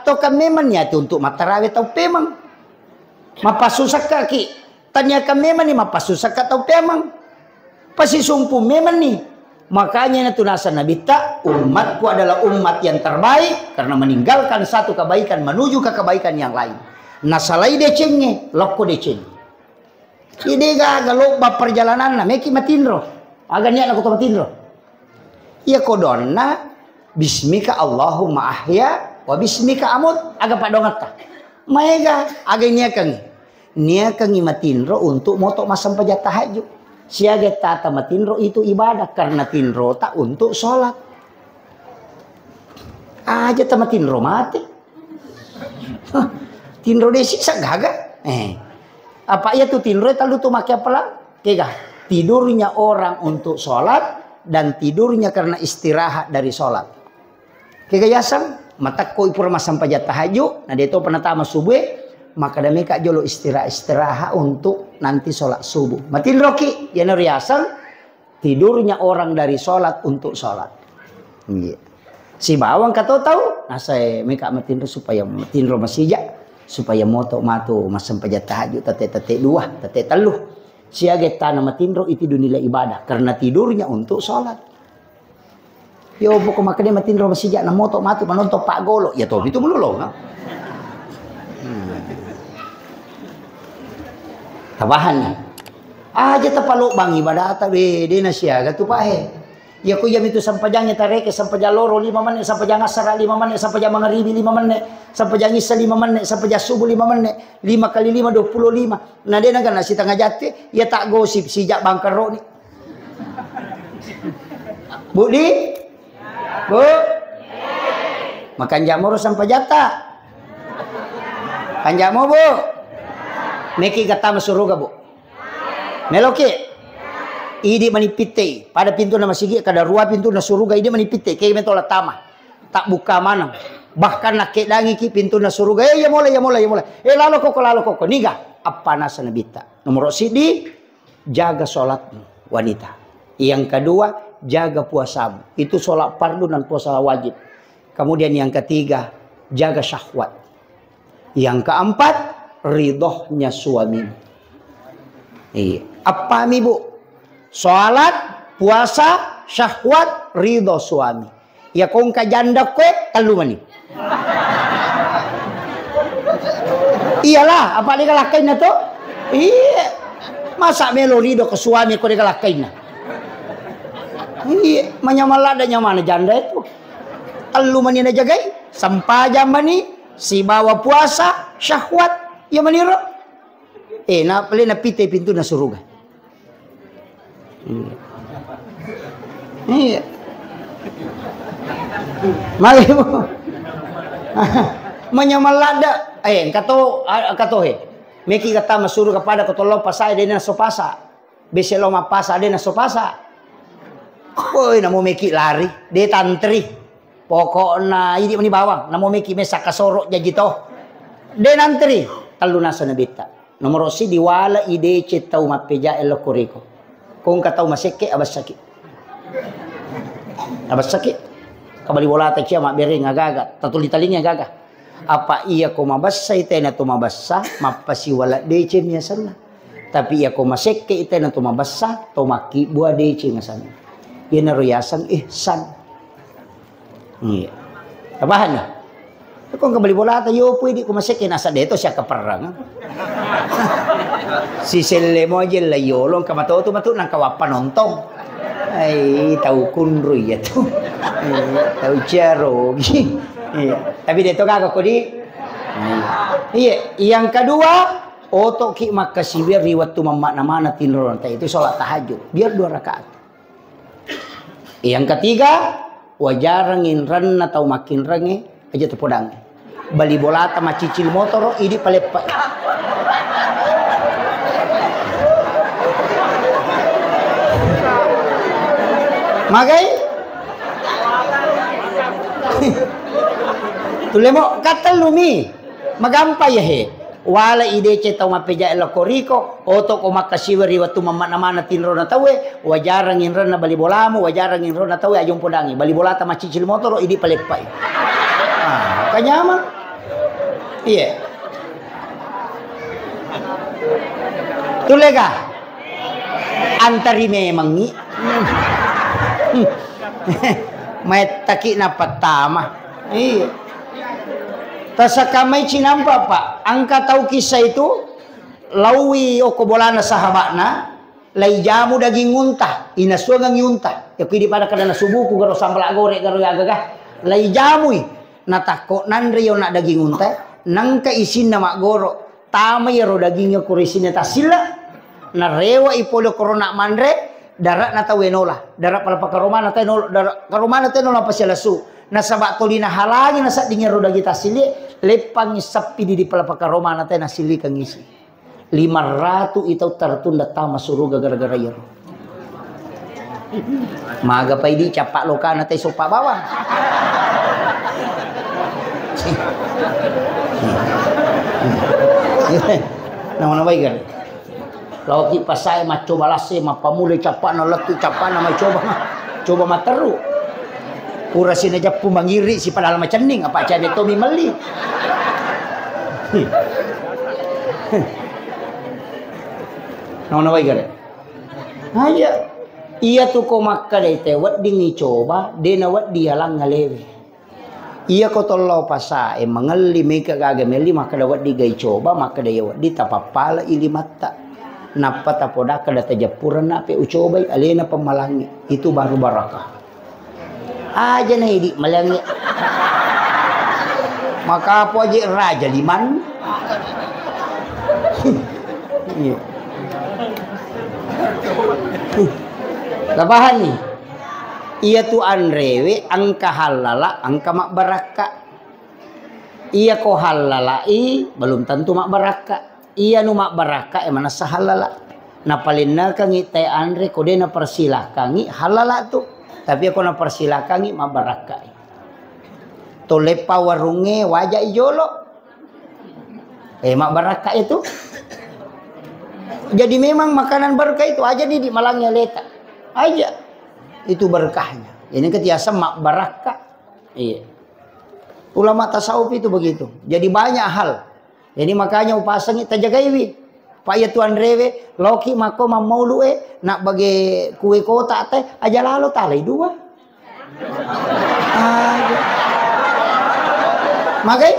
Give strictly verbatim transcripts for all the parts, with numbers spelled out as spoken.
Tau kan memang niati untuk mattarawe tau pemeng. Mapassusakkaki. Taniakan memang ni mapassusakkak tau pemeng. Pasisumpu memang ni. Makanya itu nasa Nabitta, "Umatku adalah umat yang terbaik karena meninggalkan satu kebaikan menuju ke kebaikan yang lain." Nasalai decengnge, lokko deceng. Ide gaga lobba perjalananna, meki matinro. Aga niatna ko to matinro? Iya kodonna, "Bismika Allahumma ahya wa bismika amut." Aga padongatta? Maega, aga niakangi? Niakangi matinro untuk moto massempajang tahajud. Siaga tata matinro itu ibadah, karena tinrota untuk sholat. Aja tamatinro mate. Hah, tinro desi sagaga. Eh. Apa iya tu tinro talu tu make apalang? Kega. Tidurnya orang untuk sholat dan tidurnya karena istirahat dari sholat. Kega yaseng, matakko ipura massempajang tahajud, na deto penatama subuh, maka dameka jolo istirahat-istirahat untuk nanti sholat subuh. Matinroki, yana riaseng, tidurnya orang dari sholat untuk sholat. Iya. Sibawang kato tau, nasae meka matinro supaya matinro masija, supaya moto matu massempajang tahajud tete-tete dua, tete tellu. Siaga tana matinro itu dinilai ibadah karena tidurnya untuk sholat. Yo poko makanya matinro masija na moto matu manonton pak golo. Ya topi tu melolong. Tabahan ni. Aja tapalobang ibadata be, de na siaga tu pahe. Ya ko iya mitu sampajangnge tareke, sampajang loro lima menit, sampajang asara lima menit, sampajang mangaribi lima menit, sampajang isa lima menit, sampajang subuh lima menit, lima kali lima, dua puluh lima. Na de na gana sitengah jatte, ya tak gosip sijak bangkeroni. Budi? Bu? Makanjak moro sampajatta. Kanjak mo, Bu. Meki gattama suruga, Bu. Meloki. Idi mani pittei. Pada pintu na masigi, kada rua pintu na suruga, idi mani pittei. Kei metola tama. Tak buka maneng. Bahkan nakkedangi ki pintu na suruga. Eh, ya mola, ya mola, ya mola. Eh, lalo koko, lalo koko. Niga? Apa nasa nabitta. Nomor sidi, jaga sholatmu, wanita. Yang kedua, jaga puasamu. Itu sholat fardu dan puasa wajib. Kemudian yang ketiga, jaga syahwat. Yang keempat, ridhonya suamimu. Iya. Apa mi, Bu? Sholat, puasa, syahwat, ridho suami. Iya, ko engka janda koe, tellu mani. Iyalah, apa de galakkainna to? Iya. Masa melo ridho ke suami ko de galakkainna? Iya, manyamang ladda nyamana janda itu. Tellu mani najagai, sempajang mani, sibawa puasa, syahwat. Iya maniro. Eh, na pale napite pintu na suruga. Iya. Iya. Magi, Bu. Manyamang ladda. Eh, engka to, a-, engka to, he. Meki gattama suruga pada ko tollo pasae, de na so pasa. Bese lo mappasa, de na so pasa. Woi, namo meki lari, de tantri. Pokokna idi mani bawang, namo meki mesa kasoro jaji to. De nantri, tellu nasa nabitta. Nomoro sidi, wala i deceng tau mappejae lokko riko. Ko engka tau masekke, abessaki. Abessaki. Kabali bolata cia mabbereng agaga, tatuli talingi agaga. Apa iya ko mabessai tena to mabessa, mappasiwala deceng mi asenna. Tapi iya ko masekke tena to mabessa, to makkibbua deceng asenna. Iyanaro yaseng ihsan. Iya. Tapahanni? Ko engka bali bolata, yo pui di ko masekke nasa deto siakkaperrang. Siselle mo jella yolo engka matotu matu nangka wappa nontong. Ai, tau kunru iya tu. Iya, tau ciarogi. Iya. Tapi deto gaga ko di. Iya. Iya, yang kedua, otoki makkasiwiang ri wettu mammakna-mana tinro, entah itu sholat tahajud. Biar dua rakaat. Yang ketiga, wajarang inranna tau makkinrangnge, aja tepodangnge. Bali bolata macicil motoro, idi paleppa. Magai? Tulemo, katellumi. Magampa iya he. Wala i deceng tau mappejae lokko riko, oto ko makkasiwiang ri wettu mammakna-mana tinrona tauwe, wajarang inranna bali bolamu, wajarang inrona tauwe, aja umpodangi. Bali bolata macicil motoro, idi paleppai. Ah, kanyamang. Iya. Tulega? Antari memangngi. Maettaki napattama. Iya. Tasakamai cinampa, Pak. Angka tau kisah itu, laui okko bolana sahaba'na, laijamu daging unta, inasuangengngi unta. Yakui di pada kada nasubuku garo sambala gore garo agaga. Laijamui. Natakko nanre yona daging unta, nangka isinna maggoro. Tama iyaro daging ko isinna tassilla. Narewa i pole korona manre, dare'na tau enola. Dare pala pakaromana tau enola, dare karomana tau enola pasialasu. Nasaba toli nahalangi nasedding iyaro daging tassili, leppangi sappi di pala pakaromana tau nasillikang isi. Lima ratu i tau tertunda tama suruga gara-gara iyaro. Maga pai di cappa lokana tau soppa bawang. Nama-nama ikan. Laoki pasae maccoba lasse, mappamule cappana lettu cappana mai coba ma-, coba matteru. Pura sina jappu mangiri si padahal macenning apa cabe tomi melli. Nauna wai gare. Aja. Iya tu ko makkadai te wedding icoba, de na wedding yalang ngalewe. Iya ko tollo pasae mangelli meka gaga melli makkada wedding ga icoba, makkada iya wedding tapappala i limatta. Nappa tapodakka da tajeppurenna pe ucobai alena pemmalangi. Itu baru barakah. Aja na idi malangi. Maka apa aja raja liman. Iya. Tapahanni? Iya tu anrewe engka hallala, engka mabbarakka. Iya ko hallalai belum tentu mabbarakka. Iya nu mabbarakka e manessa hallala. Napalennekangi te anre ko de napersilakangi hallala tu. Tapi ko napersilakangi mabbarakka. Toleppa warungnge wajai jolo. Eh, mabbarakka itu. Jadi memang makanan berkah itu aja di, di malangi aleta. Aja. Itu berkahnya. Ini ketiasa mabbarakka. Iya. Ulama tasawuf itu begitu. Jadi banyak hal. Jadi makanya upasangi tajagaiwi. Pak ya tuan rewe, loki mako mammaulu e, nak bage kue kota te, aja lalo talai dua. Aja. Magai?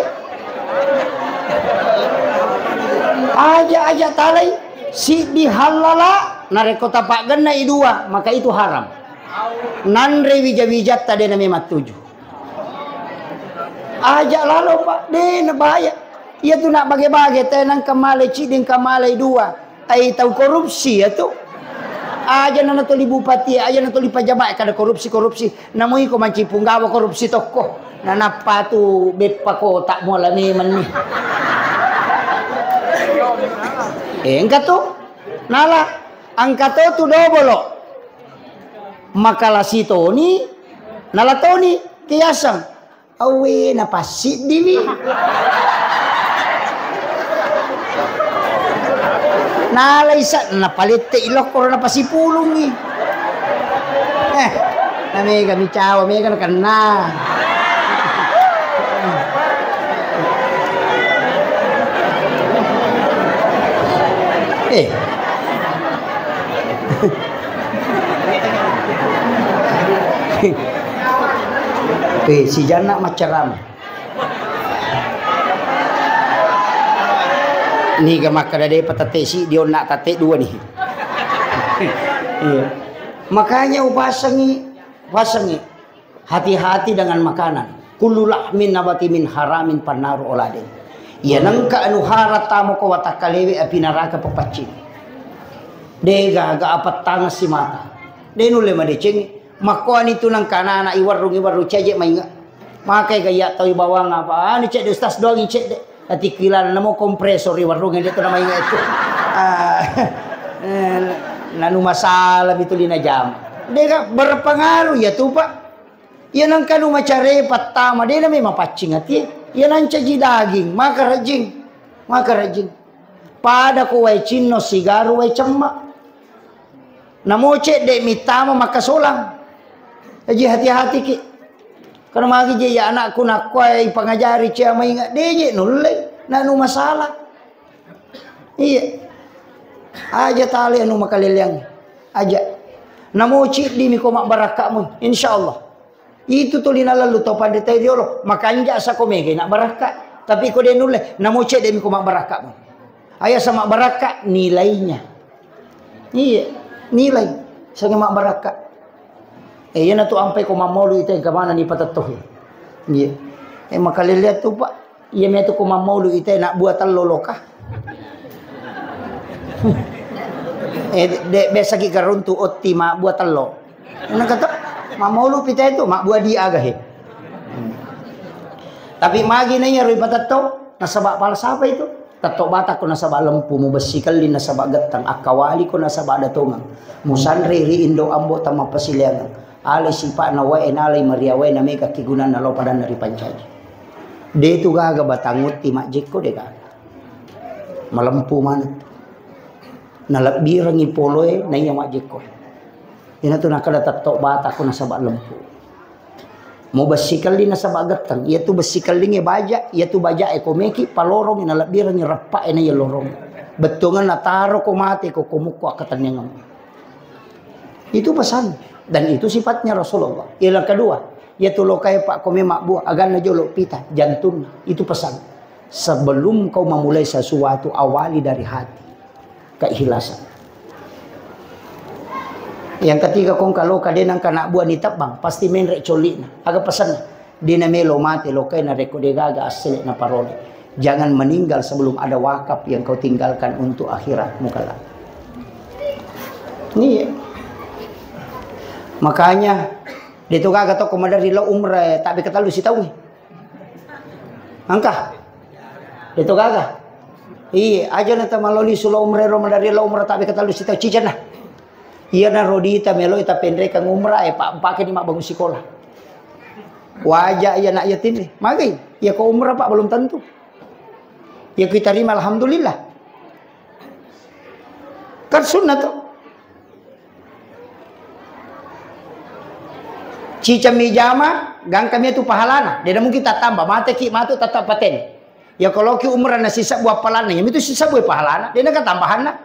Aja, aja talai. Siddi hallala, narekko tapaggenna i dua, maka itu haram. Nanre wija-wijatta de na memang tuju. Aja lalo, Pak, de na bahaya. Iya tu nak bage-bage te nang kamalai ciddi kamalai dua. Ai tau korupsi ya tu. Aja na natoli bupati, aja natoli pajama kada korupsi-korupsi. Namui ko manci punggawa korupsi tokko. Nanappa tu beppa kota muala memang ni. Eh, engka tu. Nala angka to tu dobolo. Makalasi toni, nala toni kiaseng. Awe napassiddiwi. Nalai sa napalette ilokko napasipulungi. Eh, namega micawa mega nakenna. Eh. Eh, si Janna maccarama. Niga makkeda depa tette siddi onna tette dua ni. Iya. Makanya upasengi, upasengi. Hati-hati dengan makanan. Kullu lahmin nabati min haramin fannaru oladin. Iya nengka anu haram tamo ko watakkalewe api naraka pepaccing. De gaga apettangeng simata. De nulle madecengi. Makkoani tu nengka anak-anak iwarrung iwarrung ceje mainga. Makai gaya tau bawang apa? Ani cedde ustaz doang cedde. Ati kilana namo kompresor iwarrung de tu namainga itu. Ah, eh, nanu masalah itu lina jam. De ga berpengaruh ya tu, Pak. Iya nengka nu macare pattama, de nami mapaccing ati. Iya nancaji daging, maka rajing. Maka rajing. Pada ko wae cinno sigaru wae cemma. Namo cedde mittama makkasolang. Jadi hati-hati ki. Karena magi je ya anakku nakkoe ipangajari cia mainga, de je nulle. Nanu masalah. Iya. Aja tali anu makaleleang. Aja. Namo ciddi mi ko mabbarakka'mu, insyaallah. Itu tuli nalallu tau panrita riolo, makanja sako mega na barakka. Tapi ko de nulle, namo cedde mi ko mabbarakka'mu. Aya sama barakka nilainya. Iya, nilai. Sange mabbarakka. Eh, iyana tu ampai ko mammaulu ita engka maneng ni patettohi. Iya. Eh, makalelea tu, Pak. Iya metu ko mammaulu ita nak buah tello loka. Eh, de, biasa ki karuntu otti ma buah tello. Nang kata mammaulu pita itu ma buah di aga he. Tapi magi na iya roi patetto, nasaba pala sapa itu? Tetto Batak ko nasaba lempu, mubessi kelli nasaba gettang, akkawali ko nasaba ada tongeng. Musanre ri indo ambo tama pasileangeng. Alai sipa'na wae nalai maria wae na mega kigunanna lao padanna ripancaji. De tu gaga batang utti majjekko de gaga. Malempu maneng tu. Nalebbirengi poloe na iya majjekko. Ina tu nakada tetto Batak ko nasaba lempu. Mau bessi kelli nasaba getteng. Iya tu bessi kellingnge baja, iya tu baja e ko meki palorong na lebbirengi reppa e na iya lorong. Bettuangan na taro ko mate ko komukko akkatenniangeng. Itu pesan dan itu sifatnya Rasulullah. Yang kedua, iya tu lokai Pak ko memang buah aganna jolo pita jantunna. Itu pesan. Sebelum kau memulai sesuatu, awali dari hati. Keikhlasan. Yang ketiga, kong kalau kade nang kana buah ni tebbang, pasti menre colli'na. Aga pesanna? Dena melo mate lokai na reko de gaga assele na parole. Jangan meninggal sebelum ada wakaf yang kau tinggalkan untuk akhiratmu kelak. Iya. Makanya, de to gaga to ko madari lo umrah, tapi ketellu sitawi. Engka? De to gaga? Iya, aja na tamaloli sulo umrah ro madari lo umrah tapi ketellu sitau cicenna. Iya na rodita meloi tapenrekang umrah e pak pake ni mabbangun sikola. Waja iya nak yatim ni. Magi, iya ko umrah pak belum tentu. Iya kita terima alhamdulillah. Kan sunnah tuh. Cicammi jama, gangkami tu pahalana. Dena mungkin tattamba, mate ki matu tetap paten. Ya kalau ki umrah na sisebbu appalanna, ya itu sisebbu pahalana. Dena kan tambahanna.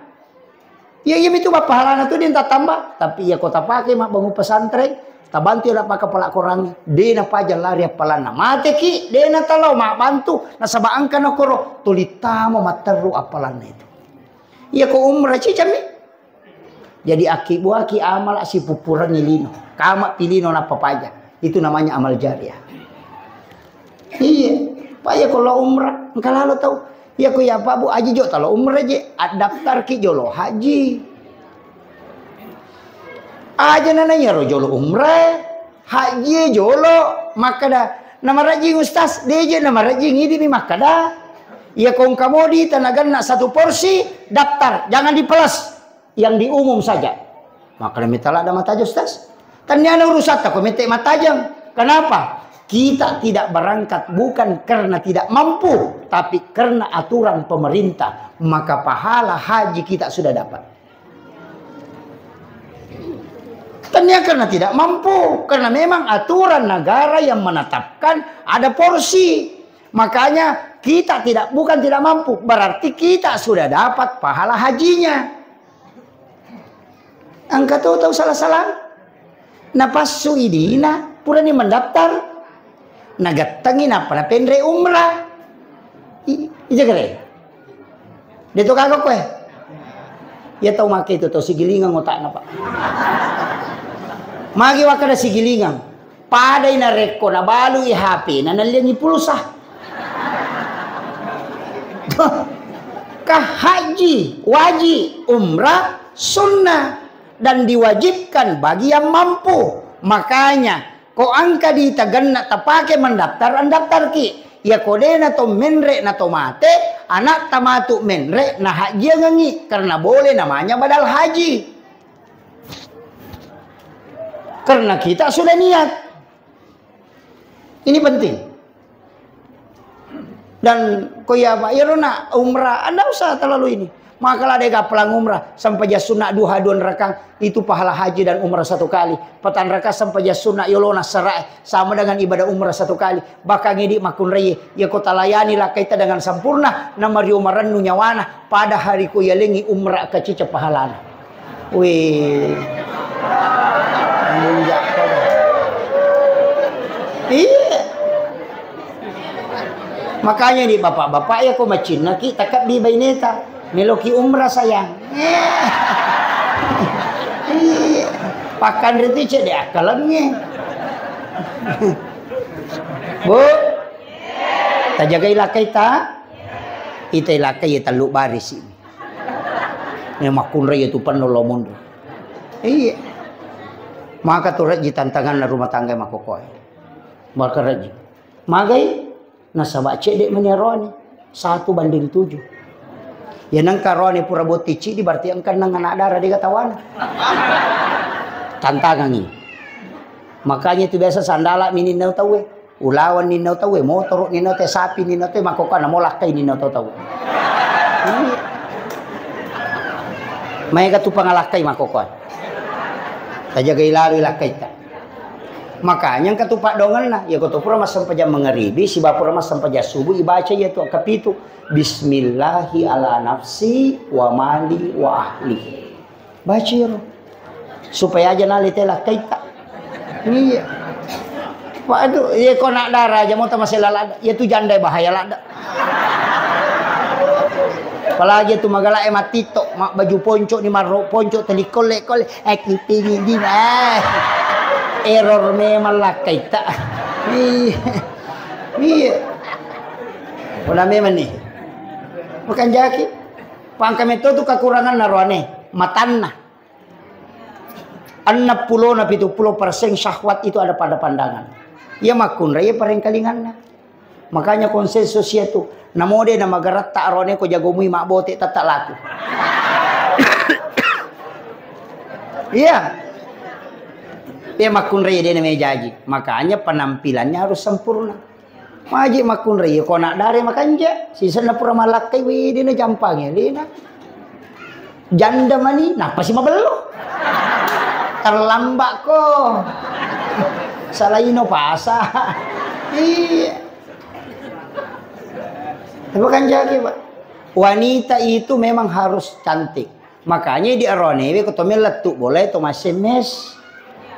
Ya iya itu pahalana tu dena tattamba. Tapi ya kota pakai mak bangun pesantren, tabantu ya paka pala korangi. Dena paja lari appalanna. Mate ki, dena talau mak bantu. Nasaba angka na koro, tuli tamo matteru appalanna itu. Iya ko umrah cicammi. Jadi akkibuaki amala sipuppurengngi lino. Kama pilino nappa paja. Itu namanya amal jariah. Iya, Pak ya kalau umrah, engka lalo tau. Iya ko ya Pak Bu aji jo talo umrah je, addaftarki jolo haji. Aja nana iya ro jolo umrah, haji jolo, makkada namarajing ustaz, deje namarajing idi mi makkada. Iya ko engka modi tanaganna satu porsi, daftar, jangan dipeles. Yang di umum saja. Maka demi talak ada mata aja, Ustaz. Taniana urusan tak komentek mata aja. Kenapa? Kita tidak berangkat bukan karena tidak mampu, tapi karena aturan pemerintah. Maka pahala haji kita sudah dapat. Tania karena tidak mampu, karena memang aturan negara yang menetapkan ada porsi. Makanya kita tidak, bukan tidak mampu, berarti kita sudah dapat pahala hajinya. Engka to tau sala-sala. Napassu idina, purani mendaftar. Nagettengi nappa napenre umrah. I, ija kere. De to gaga koe. Ya tau make itu to sigilingang otakna, Pak. Magi wakkada sigilingang. Padai narekko nabalui H P na nalliangi pulsa. Ka haji wajib, umrah sunnah dan diwajibkan bagi yang mampu. Makanya ko angka di tagenna tapake mendaftar, andaftarki. Ya ko dena to menre na to mate, anak tamatu menre na hajiangengi karena boleh namanya badal haji. Karena kita sudah niat. Ini penting. Dan ko ya Pak, ya nak umrah, anda usah terlalu ini. Maka la dega pelang umrah, sempajang sunna duha dua rakang, itu pahala haji dan umrah satu kali. Petang rakang sempajang sunna yolona sarae, sama dengan ibadah umrah satu kali. Bahkan idi makkunrai, ya kota layani lakkaita dengan sempurna, na mario marennu nyawana, pada hari ko yalengi umrah kacica pahalana. Wih. Iya. Makanya ini bapak-bapak ya ko macinnaki takabbi baineta. Meloki umrah sayang. Iya. Pakanre tu cedde akkalengnge. Bu, tajagai lakkaita. Ita lakkai ya tellu barisi. Iya makkunrai ya tu penno lo mundur. Iya. Maka tu rejji tantanganna rumah tangga makokkoe. Maka rejji. Magai nasaba cedde mani aroane. Satu banding tujuh. Ya nengka aroane pura botti cidi berarti engka nang anak dara dega tawana. Tantangangi. Makanya itu biasa sandala mininna tauwe. Ulawan ninna tauwe, motoro ninna tauwe, sapi ninna tauwe, makkokkoe namo lakkai ninna tau tauwe. Iya. Maega tu pangalakkai makkokkoe. Tajagai lalo lakkaitta. Makanya engka tu paddongenna, ya ko to pura massempajang mangaribi, siba pura massempajang subuh, ibaca ya tu kapitu. Bismillahi ala nafsi wa mali wa ahli. Baca iyaro. Supaya aja nalite lakkaitta. Iya. Waduh, iya ko nak dara aja mau tamasela ladda. Iya tu janda bahaya ladda. Apalagi tu magala e matito, mak baju ponco ni marro ponco telikole kole. Eh kipingi di eh. Error memang lakkaitta. Iya. Iya. Pula memang nih. Bukan jaki. Pangka metto tu kekurangan naroane matanna. Enneng pulo na pitu pulo persen syahwat itu ada pada pandangan. Iya makkunrai parengkalinganna. Makanya konsensus iya tu. Namode na magaratta arone ko jagomui mabbote tetta laku. Iya. Iya makkunrai de na mejaji. Makanya penampilannya harus sempurna. Maji makkunrai ko anak dare makanja. Sisenna pura malakkai widi na jampangi lina. Janda mani, napasi mabello. Terlambat ko. Salaino pasa. Iya. Tapi kan jaki, Pak. Wanita itu memang harus cantik. Makanya di aronewe ko to lettu bola to S M S.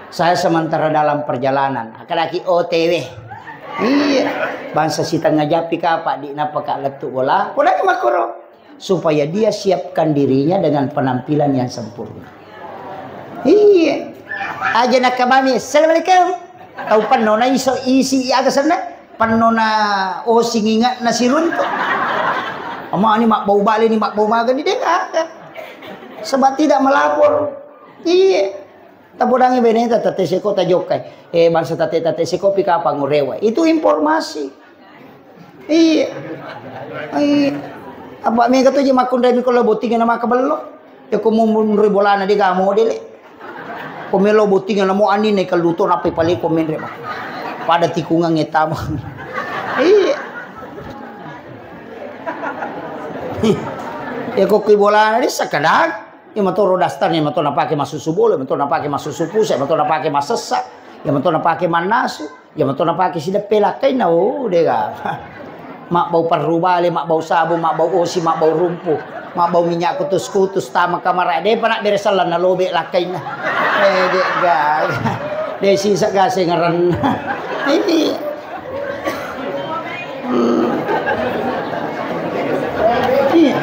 Saya sementara dalam perjalanan. Akadaki O T W. Iya. Bangsa sitengnga japi kapa di napaka lettu bola. Kodaki makoro. Supaya dia siapkan dirinya dengan penampilan yang sempurna. Iya. Aja nakabami, "Assalamualaikum." Tau penno na iso isi aga senna? Penno na osing inga na siruntu. Ama ni mabbau bale ni mabbau maga ni dek aga. Sebab tidak melapor. Iya. Tapodangi beneta tate seko tajokkai. Eh, bangsa tate-tate seko pi kapang urewa. Itu informasi. Iya. Iya. Apa mega tu je makkunrai ko lo botting na maka bello. Ya ko munrui bolana de ga modele. Ko melo botting na mo anine kelluto nape pale ko menre. Pada tikungang etama. Iya. Ya ko kui bolana de sakadang. Iya matoro daster, iya mato napake massusu bola, iya mato napake massusu pusa, iya mato napake massessa, iya mato napake mannasu, iya mato napake sideppe lakkainna, oh, dega. Mabbau perrubale, mabbau sabung, mabbau osi, mabbau rumpu, mabbau minyak kutus-kutus, tama kamara, depa nak beresallanna lobe lakkainna. Eh, dega. De sisa gasengerenna. Ini. Hmm. Iya.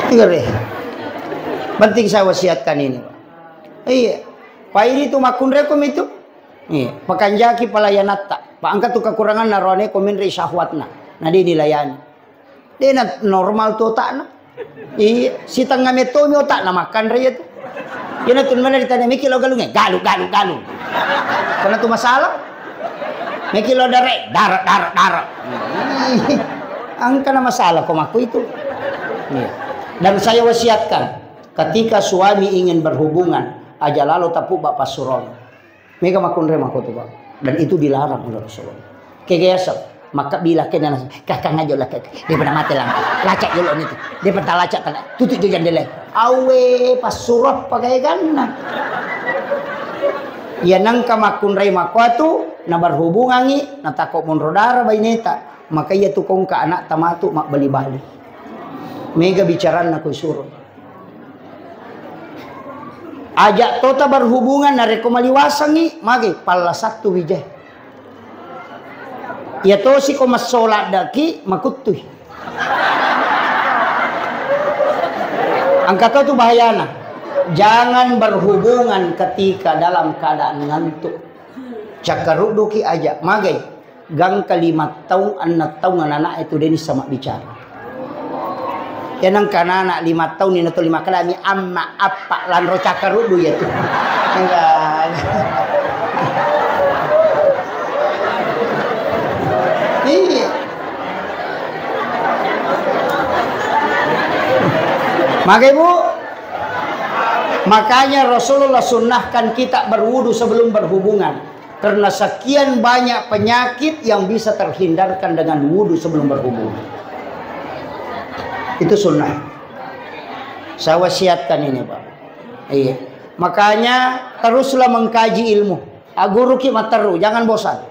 Iya, Re. Penting saya wasiatkan ini, Pak. Iya. Pak, ini tu makkunrai ko mitu. Iya. Pakanjaki pelayanatta. Pak, engka tu kekurangan naroane ko menre syahwatna. Nah, dia dilayani. Dena normal tu otakna. Iya, sitengnga mettomi otakna makkanre iya tu. Iyana tu mana ditanya, "Meki lo galungnge?" "Galu, galu, galu." Karena tu masalah. "Meki lo dare?" "Dare, dare, dare." Engkana masalah ko makku itu. Iya. Dan saya wasiatkan, ketika suami ingin berhubungan, aja lalo tapubba passurong. Mega makkunrai makkutu, Pak. Dan itu dilarang oleh Rasulullah. Kegayaseng. Maka bila kena langsung, kakang aja lah, kakang. Dia pernah mati lang. Lacak jolo ni tu. Dia pernah lacak tengah. Tutup je jendela. Awe, passurah pakai ganna. Iya nengka makkunrai makkuatu, na berhubungangi, na tako monro dara baineta. Maka iya tu kongka anak tamatu mabbali-bali. Mega bicaranna ku suro. Ajak tota berhubungan narekko maliwasangi, mage palla sattu wijai. Iya tosi ko massola daki makuttui. Angka to tu bahayana. Jangan berhubungan ketika dalam keadaan ngantuk. Cakkarudduki aja, magai. Gangka lima taung, enneng taung anak-anak itu deni sama bicara. Ya nengka anak lima taung ni nato lima kalami amma appa lanro cakkaruddu ya tu. Enggak. Iya. Maka, Ibu, makanya Rasulullah sunnahkan kita berwudu sebelum berhubungan. Karena sekian banyak penyakit yang bisa terhindarkan dengan wudu sebelum berhubungan. Itu sunnah. Saya wasiatkan ini, Pak. Iya. Makanya teruslah mengkaji ilmu. Aguruki matteru, jangan bosan.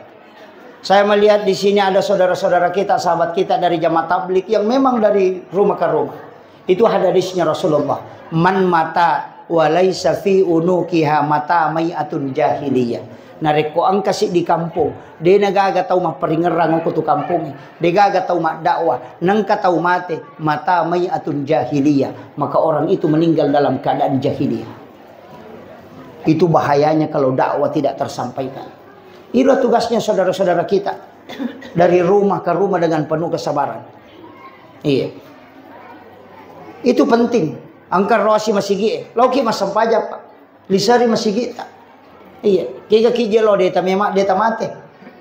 Saya melihat di sini ada saudara-saudara kita, sahabat kita dari jamaah tabligh yang memang dari rumah ke rumah. Itu hadisnya Rasulullah. "Man mata wa laisa fi unukiha mata mai'atun jahiliyah." Narekko engka siddi kampong, de nagaga tau mapparingerrang ko tu kampongnge, de gaga tau maddakwah, nengka tau mate, mata mai'atun jahiliyah, maka orang itu meninggal dalam keadaan jahiliyah. Itu bahayanya kalau dakwah tidak tersampaikan. Itulah tugasnya saudara-saudara kita dari rumah ke rumah dengan penuh kesabaran. Iya. Itu penting. Engka roasi masigi, eh. Loki massempajang, Pak. Lisari masigi, tak. Iya. Kega ki jelo deta memang deta mate.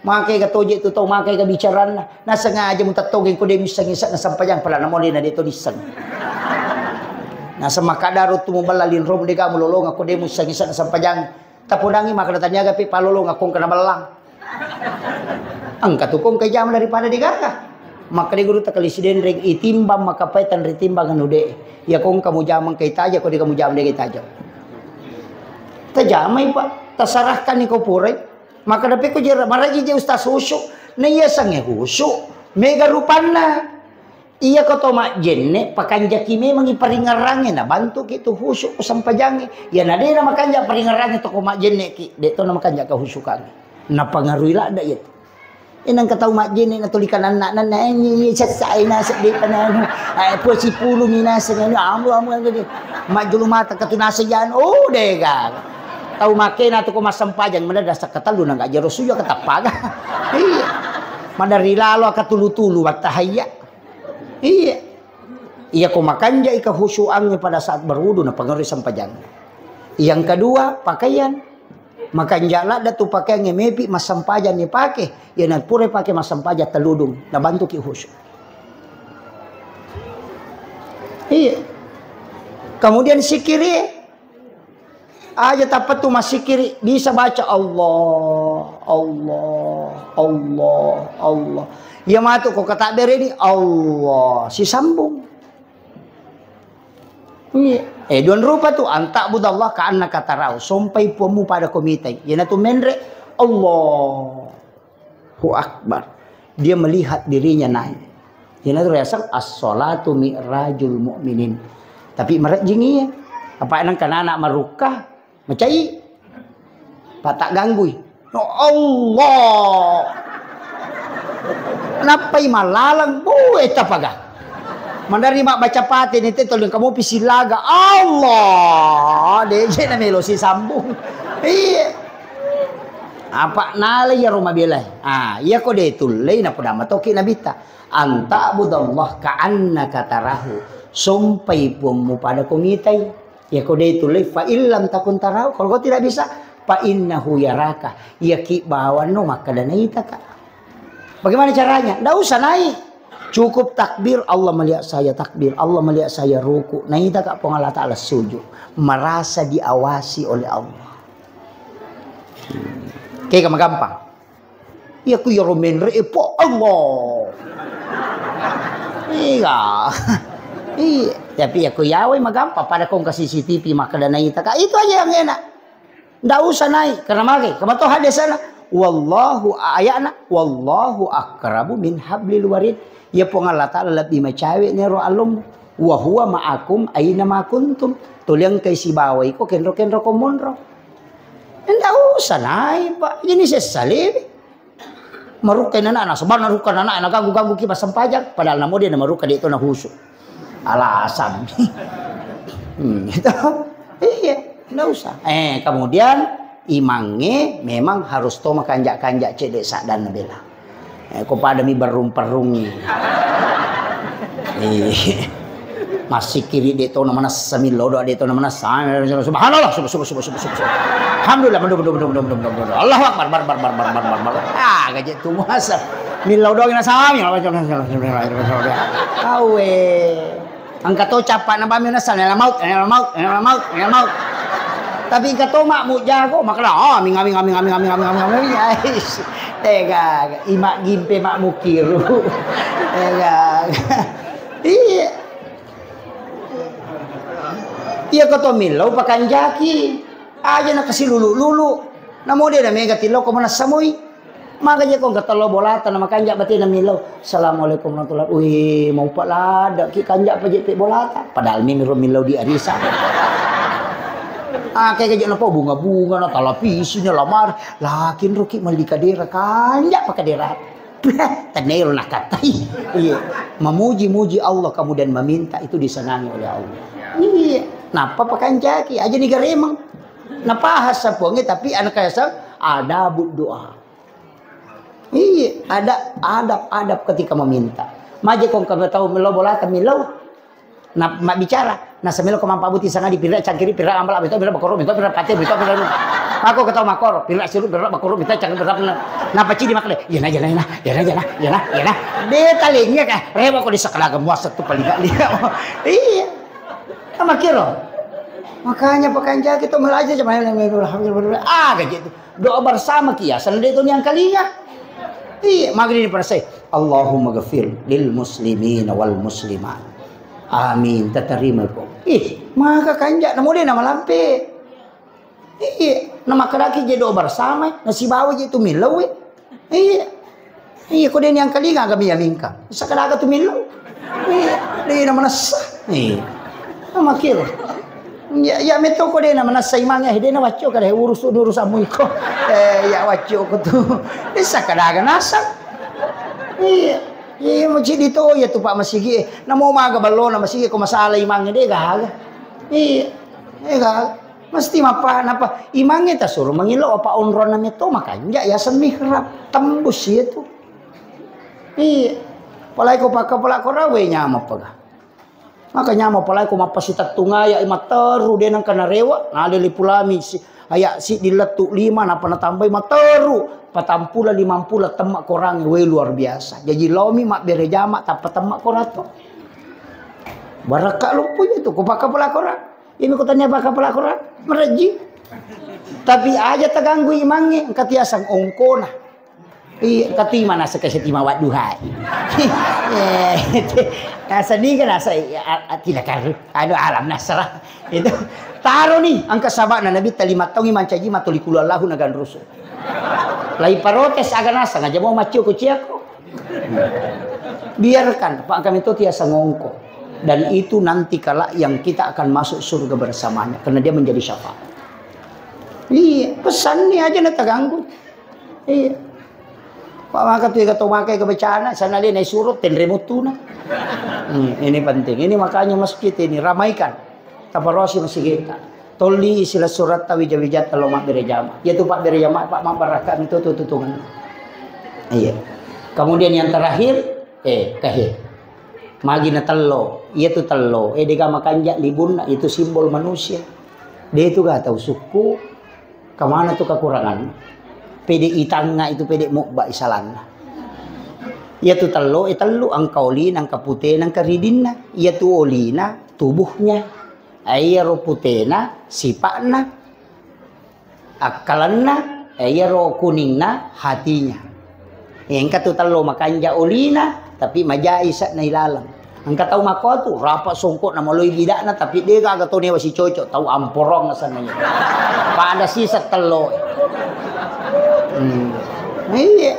Makai ga toje tu tau, makai ga bicaranna. Nasengaja mutattogeng ko de misseng isa na sempajang pala namole na de to disseng. Naseng makkada ro tu muballa linrom de ga mulolonga ko de misseng isa na sempajang. Tapodangi makkada taniaga pi palolonga kong kana bellang. Engka tu kong kai jama daripada de gaga. Makkada guru takali sidenreng itimbang makapai tanri timbang anu de. Ya kong kamu jamang kai taja ko de kamu jamang de kai taja. Tajamai, Pak, tasarahkan ni ko purai. Maka dape ko jera maraji je ustaz khusyuk. Na iya sange khusyuk. Mega rupanna. Iya ko to majjenne, pakanjaki memangi paringerrange, na bantuki tu khusyuk ko sempajange. Iya na dena makanja paringerrange to ko majjenne ki, de to na makanja kehusyukange. Na pengaruhi ladda iya tu. Enang ka tau majjenne na tuli kananna, nanna, eh, ni, ni, sessa, eh, naseng de pananu. Eh, puasi pulung ni naseng, eh, amu, amu, amu, amu. Majjulu mata katu naseng jan, oh, dega. Tau makena tu ko massempajang, mana dasa katellu na gak jero suju katappaga. Iya. Mana rilalo katulu-tulu, wattahayya. Iya. Iya ko makanjai kehusyuangnge pada saat berwudu, na pengaruhi sempajang. Yang kedua, pakaian. Makanja ladda tu pakaiangnge mepi massempajang ni pake. Iya na pura pake massempajang teludung, na bantuki khusyuk. Iya. Kemudian sikiri, aja tappa tu massikiri, bisa baca Allah, Allah, Allah, Allah. Iya matu ko katabbere ni Allah, sisambung. Iya. Eh, duan rupa tu, antak budallah ka annaka tarau, sompai puammu pada komitai. Iya na tu menre, Allah. Allahu Akbar. Dia melihat dirinya naik. Iyanatu riaseng as-shalatu mi'rajul mu'minin. Tapi marejjing iya. Apa nang kanana marukka, macai. Pak tak ganggui. No Allah. Nappai malaleng, bu, eta paga. Mandari mak baca pate ni te tolong kamu pisilaga. Allah. De je na melo si sambung. Iya. Apa nala iya roma belai. Ah, iya ko de tullei na poda matoki nabitta. Anta'budallah ka'annaka tarahu. Sompai puammu pada ko mitai. Iya ko de tullei fa illam takun tarahu. Kalau kau tidak bisa, fa innahu yaraka. Iya ki bawanno makkada naitaka. Bagaimana caranya? Ndak usah naik. Cukup takbir, Allah melihat saya takbir, Allah melihat saya ruku. Naitaka Puang Allah Ta'ala sujud. Merasa diawasi oleh Allah. Oke, gampang. Iya ku iyaro menre e po Allah. Iya. Iya, tapi iya ku yawai magampang pada kong ke C C T V makkeda naita ka. Itu aja yang enak. Ndak usah naik karena mage. Kemato hadis sana. Wallahu ayana wallahu akrabu min hablil warid. Ya Puang Allah Taala lebih macawe nero alum. Wa huwa ma'akum aina ma kuntum. Tuliang kai sibawai ko kenro-kenro ko monro. Ndak usah naik, Pak. Ini sesalewe. Marukka anak, nasaba narukka anak, naganggu-ganggu ki massempajang. Padahal namo dia namarukka, dia tu nahusu. Alasan. Hmm, gitu. Iya, ndak usah. Eh, kemudian imangnge memang harus to makanja-kanja cedde saddanna bela. Eh, ko pada mi berrung-perrung. Eh, massikiri de to na manessa, millau doa de to na manessa. Subhanallah, subhanallah, subhanallah, subhanallah, subhanallah. Alhamdulillah, mendo, mendo, mendo. Allahu Akbar, bar, bar, bar. Ah, gaje tu muasa. Millau doa na sami. Awe. Engka to capa na bami nasa, nela maut, nela maut, nela maut, nela maut. Tapi engka to makmu jago, makna, oh, aming, aming, aming. Ais. Tega, imak gimpe makmu kiru. Tega. Iya. Iya ko to millau pakanjaki. Aja na kasi lulu-lulu. Namo de na mega tillau ko manassamoi. Maka je ko engka tello bolata na makanja batena millau. Assalamualaikum warahmatullahi. Wih, mau pak lada ki kanja apa je pe bolata. Padahal mimi ro millau di arisa. Ah, kayak gaje na po bunga-bunga na talapisi na lamar. Lakin ro ki mali kadera kanja apa kadera. Tenero nakatai. Iya. Memuji-muji Allah kemudian meminta itu disenangi oleh Allah. Iya. Napa pakanjaki aja ni garemang. Napa hasa puangnya tapi anak kaya sang ada doa. Iya, ada adab-adab ketika meminta. Maje kong kami tahu melo bolata melo. Na mabbicara, nasa melo ko mampa buti sangadi pira cangkiri pira ambala mito pira bakoro mito pira pate mito pira. Mako ketawa makoro, pira siru pira bakoro mito cangkiri pira pira. Napa cidi makale? Yana yana yana yana yana yana yana. De talinga ka, rewa ko di sakalaga muasa tu paling gak lihat. Iya. Sama kiro. Makanya pakanjaki to melaja cuma ah gaji itu. Doa bersama kiasan de to niang kalinga. Iya, magri ni parasai. Allahumma ghafir lil muslimina wal muslimat. Amin. Tatarima ko. Ih, maka kanja namo de na malampe. Iya, na makkedaki je doa bersama, na sibawa je tu millau. Iya. Iya, ko de niang kalinga aga mia mingka. Sakadaga tu millau. Iya, de na manessa. Iya. Na makiro. Ya, ya metto ko de na manessa imangnge, de na wacco kada urus urusanmu iko. Eh, ya wacco ko tu. De sakadaga nasang. Iya. Iya, masjid itu ya tu Pak masigi. Namo maga ballona masigi ko masalah imangnge de gaga. Iya. Eh gaga. Mesti mappa napa imangnge tasuro mangilo apa onronna metto makanja yaseng mihrab tembus iya tu. Iya. Apalagi ko pakka pala ko rawe nyama pega. Maka nyama apalagi ko mappasitettung aya materu de nengka narewa nalele pulami si aya siddi lettu lima napa natambai materu patampula limampula temma korangnge we luar biasa. Jaji laomi mabbere jama tappa temma korato. Barakka loppo itu ko pakka pala korang. Ini kutanya baka pelakuran mereji. Tapi aja terganggu imangnge, engka tiasang ongkona. Iya, engka tima nasa ke setima wadduhai. Eh, nasa niga nasa, iya, a-, a-, tidak karu. Anu alam nasra. Itu. Taro ni, engka sabana Nabi ta lima taungi mancaji matoli kulu Allahu nagan rusu. Lai protes aga nasang aja mau macio kuciako. Biarkan, Pak, kami itu tiasa ngongko. Dan itu nanti kelak yang kita akan masuk surga bersamanya, karena dia menjadi syafaat. Iya, pesan nih aja na terganggu. Iya. Pak, maka tu ega to makai ke becana, sana dia naik surut, tenre mutuna. Hmm, ini penting. Ini makanya masjid ini ramaikan. Taparosi masjid kita. Tolli sila suratta wija-wijatta lo mabbere jama. Iya tu pabbere jama, Pak, mabbarakka mi tu tutungan. Iya. Kemudian yang terakhir, eh, kahir. Magi na tello, iya tu tello, eh, dega makanja libunna, itu simbol manusia. De tu ga tau sukku, kemana tu kekurangan? Pede itangnga itu pede mubba isalanna. Iya tu tello, eh, tellu, engka olina, engka putena, engka ridinna. Iya tu olina, tubuhnya. Iyaro putena sipa'na, akkalenna, iyaro kuningna hatinya. Engka tu tello makanja olina, tapi majai ise'na ilaleng. Engka tau makko tu, rapa songko na maloi bidakna, tapi de gaga to newa sicocok, tau amporong asenna. Pada sisek tello. Hmm. Iya.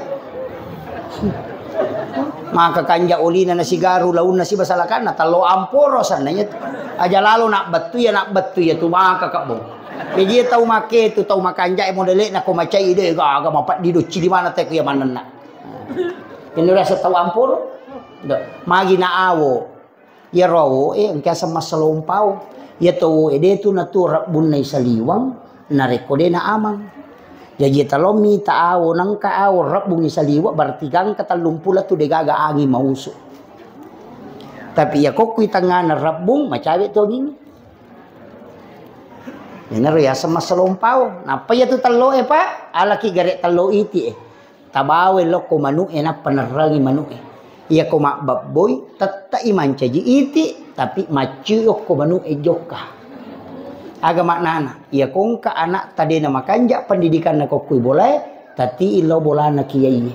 Maka kanja olina nasigaru, launna sibasalakanna, tello amporo asenna iya tu. Aja lalo nak bettu ya, nak bettu ya tu maka kebbo. Jadi tau make tu, tau makanja modele na ko macai de gaga mapeddi docci di mana te ku ya manenna. Ini rasa tau amporo. Magi na awo. Iyaro awoe engka aseng massalompao. Iya to awoe de tu natu rebbunna isaliweng, narekko de na amang. Jaji talommi ta awo, nengka awo rebbung isaliweng, berarti gangka tellumpulo tu degaga anging mausu. Tapi iya kokkui tengngana rebbung, macawe tu anging. Iyanaro yaseng massalompao. Nappa iya tu telloe, Pak, alaki gare tello iti e. Tabawa lokko manu'e nappa nerrangi manu'e. Iyako mabbabboi, tette'i mancaji iti, tapi macciokko manu'e jokka. Aga maknana? Iyako engka anakta de namakanja pendidikanna kokkui bolae, tati'i lao bolana kiaiye.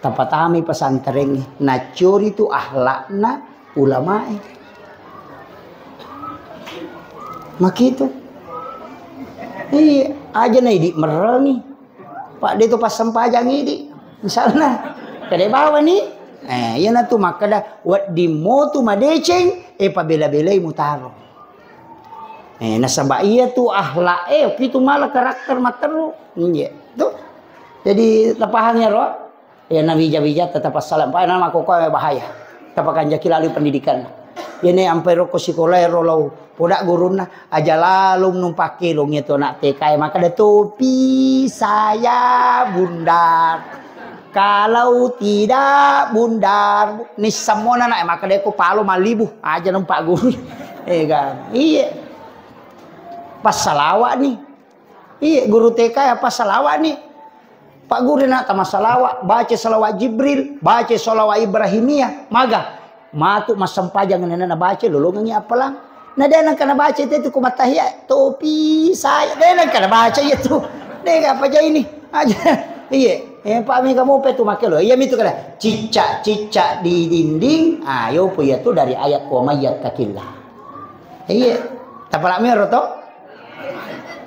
Tapatamai pesantrengnge, naccori tu akhlakna ulamae. Makitu. Iya, aja na idi merrangi. Pak, de to passempajang idi. Misalna, kede bawani. Eh, iyanatu makkeda, wedding motu madeceng, eh, pabela-belai mutaro. Eh, nasaba iya tu akhlak, eh, oki tu mala karakter matteru. Iya, tu. Jadi, tapahang ya, Ro? Ya, nawija-wija tetap assalam. Pak, nama koko bahaya. Tapakanjaki lalu pendidikan. Iyene ampai rokko sikola ero lao poda gurunna, aja lalung numpakkelong iya tu anak T K e, makkeda topi saya bundar. Kalau tidak bundar, nissammona anak e, makkeda ko palo mallibu, aja numpak guru. Eh, kan? Iya. Passalawani. Iya, guru T K apa salawani? Pak guru na tama salawat, baca salawat Jibril, baca salawat Ibrahimiyah, maga matu massempajang nena nabaca lolongengi appalang. Na de nengka nabaca itu, itu ku mattahiya, topi saya, de nengka nabaca iya tu. De apa aja ini? Aja. Iya, eh, Pak mega mope tu make lo. Iya mitu kada. Cicak-cicak di dinding, ayo po iya tu dari ayat wa may yattaqillah. Iya. Tapalak mero to?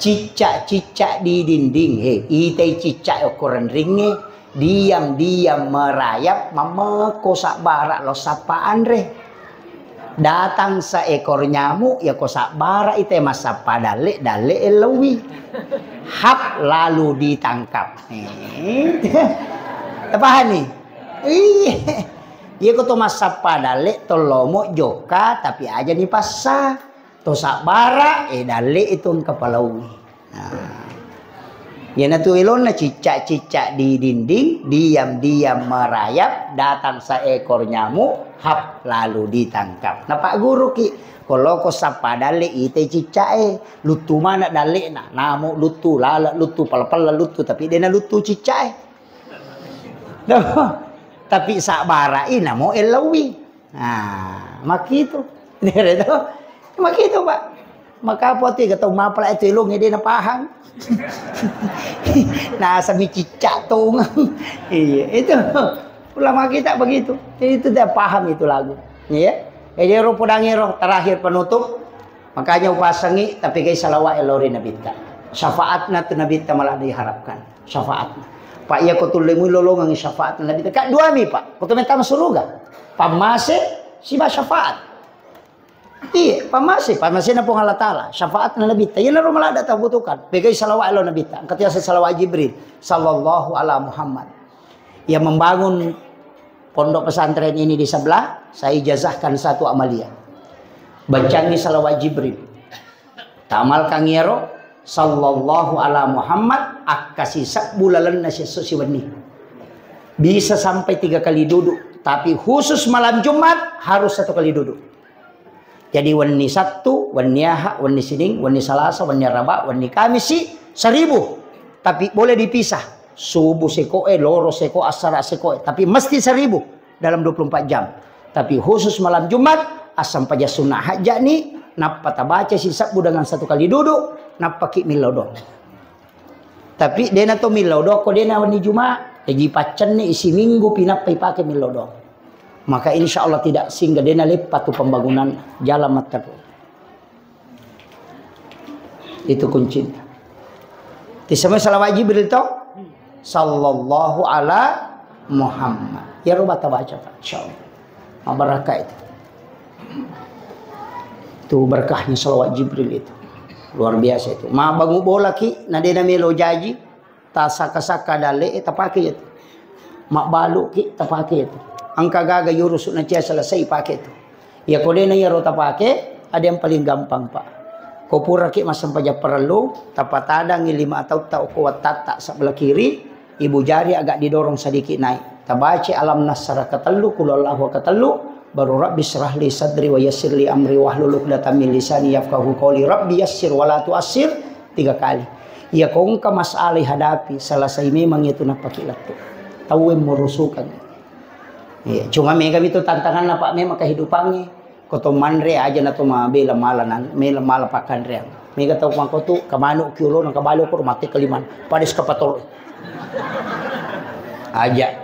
Cicak-cicak di dinding, he, itai cicak okko renringnge, diam-diam merayap, mammekko sabbara lo sappa anre. Datang seekor nyamuk, ya ko sabbara itai massappa dalle, dalle ellowi. Hap, lalu ditangkap. Eh. Tapahani? Iya. Iya ko to massappa dalle, to lomo jokka, tapi aja ni passa. To sabbara, eh, dalle itu engka palaui. Nah. Iyanatu elonna cicak-cicak di dinding, diam-diam merayap, datang seekor nyamuk, hap, lalu ditangkap. Napagguruki, ko loko sappa dalle, ite cicak e, luttu mana dallena, namo luttu, lala luttu, pala-pala luttu, tapi dena luttu cicak e. Tapi sabbara i namo ellaui. Nah, makitu. Nere to? Makitu, Pak. Maka apa tu, kata mapala itu ilung, dia na paham. Nah, sami cicak tu. Iya, itu. Ulama kita begitu. Itu dia paham itu lagu. Iya. Jadi, ro podangi ro, terakhir penutup. Makanya upasangi, tapi kai salawat elori Nabitta. Syafaatna tu Nabitta malah diharapkan. Syafaatna. Pak, iya ko tulle mui lolongang syafaat Nabitta. Kak dua mi, Pak. Ko to metama suruga. Pammase, siba syafaat. Iya, pammase, pammasena Puang Allah Ta'ala. Syafaatna Nabitta. Iya naro malah ada tabutuhkan. Pegai salawat elo Nabitta. Angkat yasa salawat Jibril. Sallallahu ala Muhammad. Yang membangun pondok pesantren ini di sebelah, saya ijazahkan satu amaliyah. Bacangi salawat Jibril. Tamalkan iyaro, sallallahu ala Muhammad, akkasi sebbu lalenna siesso siwenni. Bisa sampai tiga kali duduk, tapi khusus malam Jumat harus satu kali duduk. Jadi wenni Sabtu, wenni Aha, wenni Sining, wenni Salasa, wenni Araba, wenni Kamisi, seribu. Tapi boleh dipisah. Subuh sekoe, loro seko, assara sekoe. Tapi mesti seribu dalam dua puluh empat jam. Tapi khusus malam Jumat, assampajang sunnah hajjani, nappa tabaca sisebbu dengan satu kali duduk, nappa ki millau doang. Tapi dena to millau doang, ko dena wenni Jumat. Jaji paccenni siminggu pinappa ipake mello doang. Maka insya Allah tidak singgah, dena leppa tu pembangunan jalan matteru. Itu kuncinya. Tisemua salawat Jibril to? Sallallahu ala Muhammad. Ya roba tabaca, Pak, insya Allah. Mabarakah itu. Itu berkahnya salawat Jibril itu. Luar biasa itu. Mabangu bola ki, na dena melo jaji, tasaka-saka dale, eh, tapake itu. Mabbalu ki, tapake itu. Engka gaga yurusu na cia selesai, pake itu. Iya ko dena iyaro tapake, ada yang paling gampang, Pak. Ko pura ki massempajang parellu, tapatadangi lima atau tau ko wattatta sebelah kiri, ibu jari agak didorong sedikit naik. Tabaca alam nasrah ketellu, kul huwallahu ketellu, baru Rabbi syrah li sadri wa yassir li amri wahlul uqdatam min lisani yafqahu qawli. Rabbi yassir wa la tuassir tiga kali. Iya ko engka masalah hadapi, selesai memang itu napaki lettu. Tauwe merusukang. Iya, cuma mega itu tantanganna, Pak, memang kehidupannya. Ko to manre aja na to mabela mala nan, mela mala pakanreang. Mega tau mangkotu, kamanu kiolo na kabalo ko mate kaliman. Pada eskavator. Aja.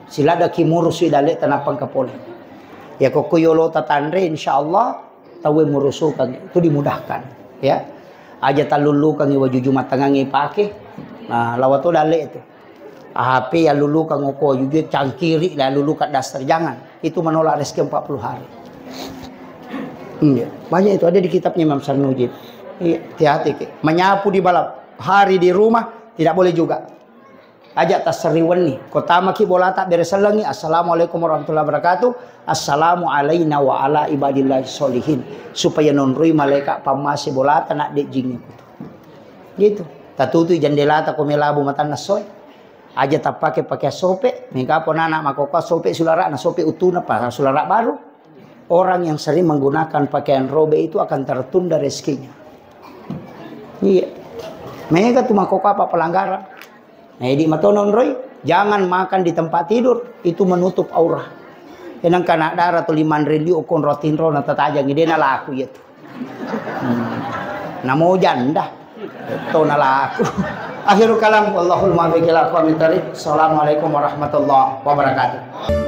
Silada ki murus sui dale tanapang kapole. Ya ko ko yolo tatanre, insya Allah tauwe murusukang itu dimudahkan, ya. Aja tallullukangi wajuju matangangi pake. Nah, lawa to dale itu. H P ya lulukan ngoko, juga cangkiri lah lulukan daster. Jangan. Itu menolak rezeki empat puluh hari. Iya. Banyak itu ada di kitabnya Imam Sarnuji. Iya, hati-hati ki. Menyapu di balap. Hari di rumah tidak boleh juga. Aja taseriwenni. Ko tamaki bolata beresellengi. Assalamualaikum warahmatullahi wabarakatuh. Assalamu alaina wa ala ibadillahi sholihin. Supaya nonroi malaikat pammase bolata nak dek jingi. Gitu. Tatutui jendelata ko melabu matanna soe. Aja tappake pakaian sope, mingka apa nana makkokkoe sope sulara na sope utuna pa sulara baru. Orang yang sering menggunakan pakaian robek itu akan tertunda rezekinya. Iya. Mega tu makkokkoe apa pelanggaran. Nah, jadi matono onroi, jangan makan di tempat tidur, itu menutup aurat. Enang kana dara tu liman reliu konro tinro na tatajangi dena laku iya tu. Hmm. Namo janda. To nalaku. Akhirul kalam, wallahul muwaffiq ila aqwamit thariq. Assalamualaikum warahmatullahi wabarakatuh.